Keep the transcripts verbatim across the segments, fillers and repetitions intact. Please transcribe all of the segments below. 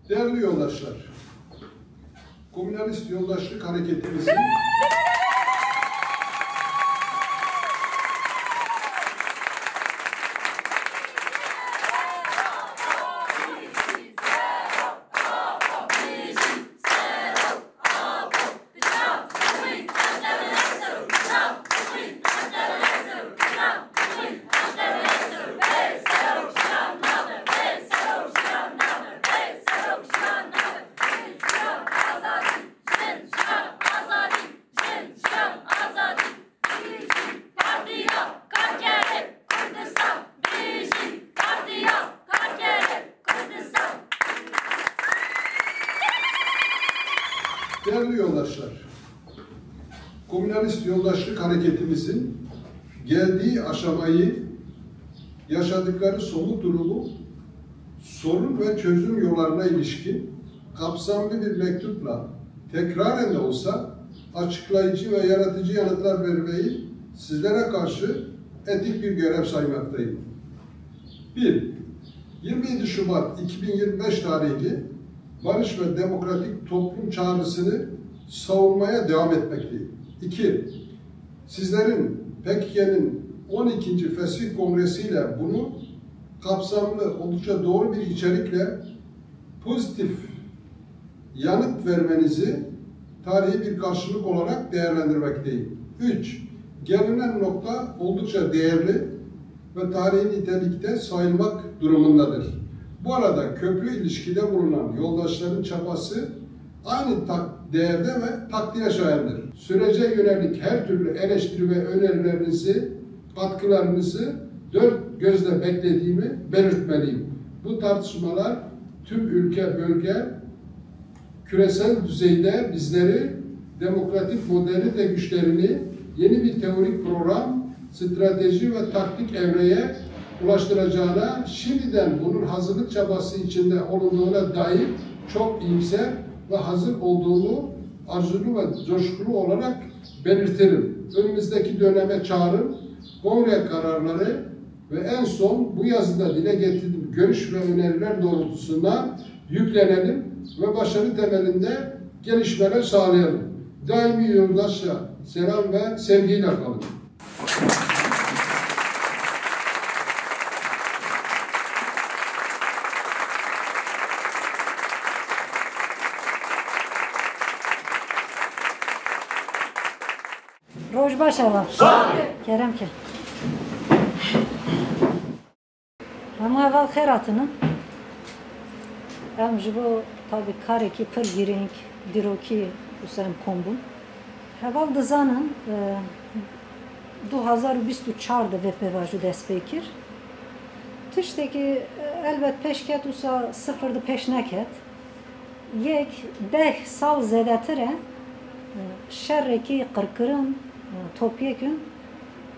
Değerli yoldaşlar, Komünalist Yoldaşlık Hareketimizin Değerli yoldaşlar, Komünalist Yoldaşlık Hareketimizin geldiği aşamayı, yaşadıkları somut durumu, sorun ve çözüm yollarına ilişkin kapsamlı bir mektupla tekraren de olsa açıklayıcı ve yaratıcı yanıtlar vermeyi sizlere karşı etik bir görev saymaktayım. Bir, yirmi yedi Şubat iki bin yirmi beş tarihli barış ve demokratik toplum çağrısını savunmaya devam etmekteyim. İki, sizlerin P K K'nin on ikinci Fesih Kongresi'yle bunu kapsamlı, oldukça doğru bir içerikle pozitif yanıt vermenizi tarihi bir karşılık olarak değerlendirmekteyim. Üç, gelinen nokta oldukça değerli ve tarihi nitelikte sayılmak durumundadır. Bu arada köprü ilişkide bulunan yoldaşların çabası aynı tak-, değerde ve takdire şayandır. Sürece yönelik her türlü eleştiri ve önerilerinizi, katkılarınızı dört gözle beklediğimi belirtmeliyim. Bu tartışmalar tüm ülke, bölge, küresel düzeyde bizleri demokratik modernite güçlerini yeni bir teorik program, strateji ve taktik evreye ulaştıracağına, şimdiden bunun hazırlık çabası içinde olunduğuna dair çok iyimser ve hazır olduğumu arzulu ve coşkulu olarak belirtelim. Önümüzdeki döneme çağrım, kongre kararları ve en son bu yazıda dile getirdiğim görüş ve öneriler doğrultusunda yüklenelim ve başarı temelinde gelişmeler sağlayalım. Daimi yoldaşça selam ve sevgiyle kalın. Roj baş heval. Sağ ol. Kerem ke. Hemû heval xêr hatine. Em ji bo tabî karekî pir girîng, dîrokî wisa em kom bûn. Heval dizanin, e, du hazar û bîst û çar de vê pêvajo dest pê kir. Tiştekî, e, elbet pêş ket, wisa sifir de pêş neket. Yek deh sal zêdetir e, e, şerekî qirkirin, e, topyekûn,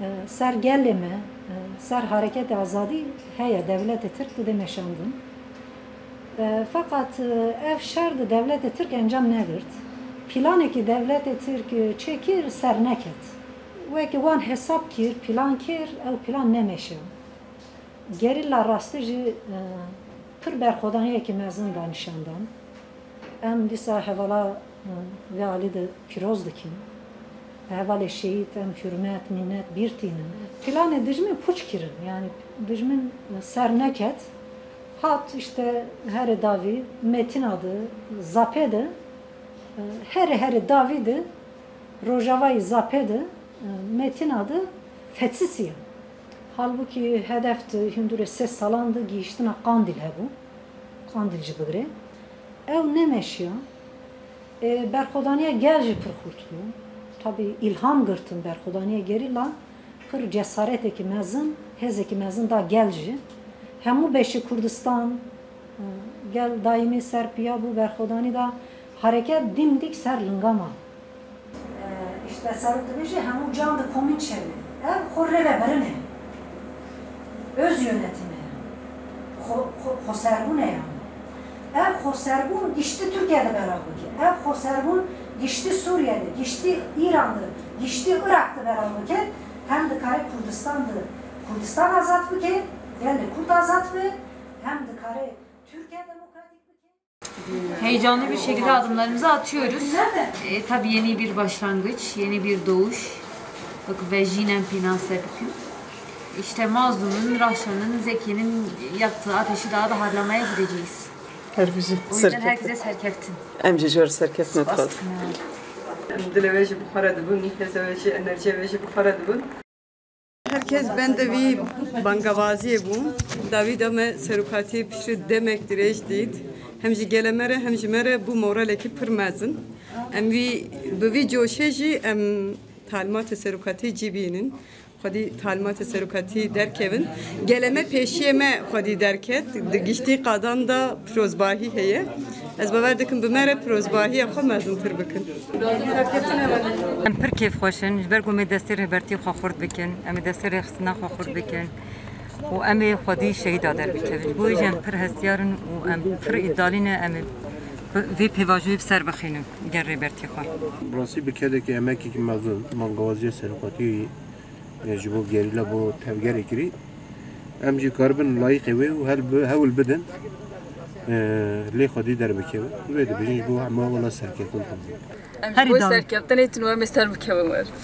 e, ser gelê me, e, ser hareketê azadî heye, dewletê Tirk dide meşandin. E, feqet, e, ev şer di dewletê Tirk encam negirt. Planekî dewletê Tirk, e, çêkir ser neket. Weke wan hesab kir, plan kir, ew plan nemeşe. Gerîla rastî jî, e, pir berxwedaniyekî mezin da nîşandan. Em dîsa hevala, e, vê alî de pîroz dikin. Hevalê şehîd em hurmet, minnet bîr tînin. Planê dijmin pûç kirin, yanî dijmin ser neket. Hat îşte herê dawî, Metîna de, Zapê de, e, herê herê dawî de, rojavayî Zapê de, e, Metîna de fetisiye. Halbûkî hedef di hindurê sê salan de gihîştina Qandîl hebû. Qandîl jî bigire. Ew nemeşiya. E, berxwedaniya gel jî pir xurt bû. Tabî îlham girtin berxwedaniya gerîla pir cesaretekî mezin, hêzekî mezin da gel jî. Hemû beşê Kurdistan, e, gel daîmî ser piya bû, berxwedanî da hareket dimdik ser linga ma. E, îşte serok dibêje hemû can di komîn çêne. Ev xwe rê ve birin e. Öz yönetimi. Xwe, xwe, xweserbûn e yani. Ev xweserbûn giştî Tirkiye de belav bike. Ev xweserbûn giştî Sûriye de, giştî Îran de, giştî Irak de belav bike. Hem dikare Kurdistan de, Kurdistan azad bike, gelê Kurd azad be, hem dikare Tirkiye demokratîk bike. Heyecanlı bir şekilde adımlarımızı atıyoruz. E, tabii yeni bir başlangıç, yeni bir doğuş. Bak, ve jînen pênase bikim. İşte Mazlum'un, Rahşan'ın, Zeki'nin yaktığı ateşi daha da harlamaya gideceğiz. Her bizi O yüzden serkeftin. herkese serkeftin. Em jî ji we re serkeftin Spas dixwazin. dikim. Em dilê we jî bi xwe re dibûn, hêza we jî, enerjiya we jî bi xwe re dibûn. Herkes bende vî bangavaziyê bû. Dawî de me serokatiyê piştre demek dirêj dît. Hem ji gelê me re hem ji me re bû moralekî pir mezin. Em vî, bi vî coşê jî em talimatê serokatiyê cî bînin. Xwedî talimatê serokatî derkevin. Gelê me pêşiyê me xwedî derket. Di giştî qadan de pirozbahî heye. Ez bawer dikim bi me re pirozbahiya xwe mezintir bikin. Em pir kêfxweş in, ji ber ku em ê destê rêbertî xwe xurt bikin, em ê destê rêxistina xwe xurt bikin û em ê xwedî şehîda derbikevin. Ji bo wê jî em pir hestiyar in û em pir îdalî ne, em ê bi vê pêvajoyê bi ser bixînin gel rêbertî xwe. Rastî bi kedekî emekekî mezin, mangawaziya serokatiyê, e, ji bo gerîla, bo tevgerê kirî. Em jî karibin layîqê wê û hel bi, hewl bidin, e, lê xwedî derbikevin. Wê dibêjin ji bo hema wela serkeftin dixwazin. Em ji Herî bo dawî. serkeftinê tune em ê ser bikevin wer.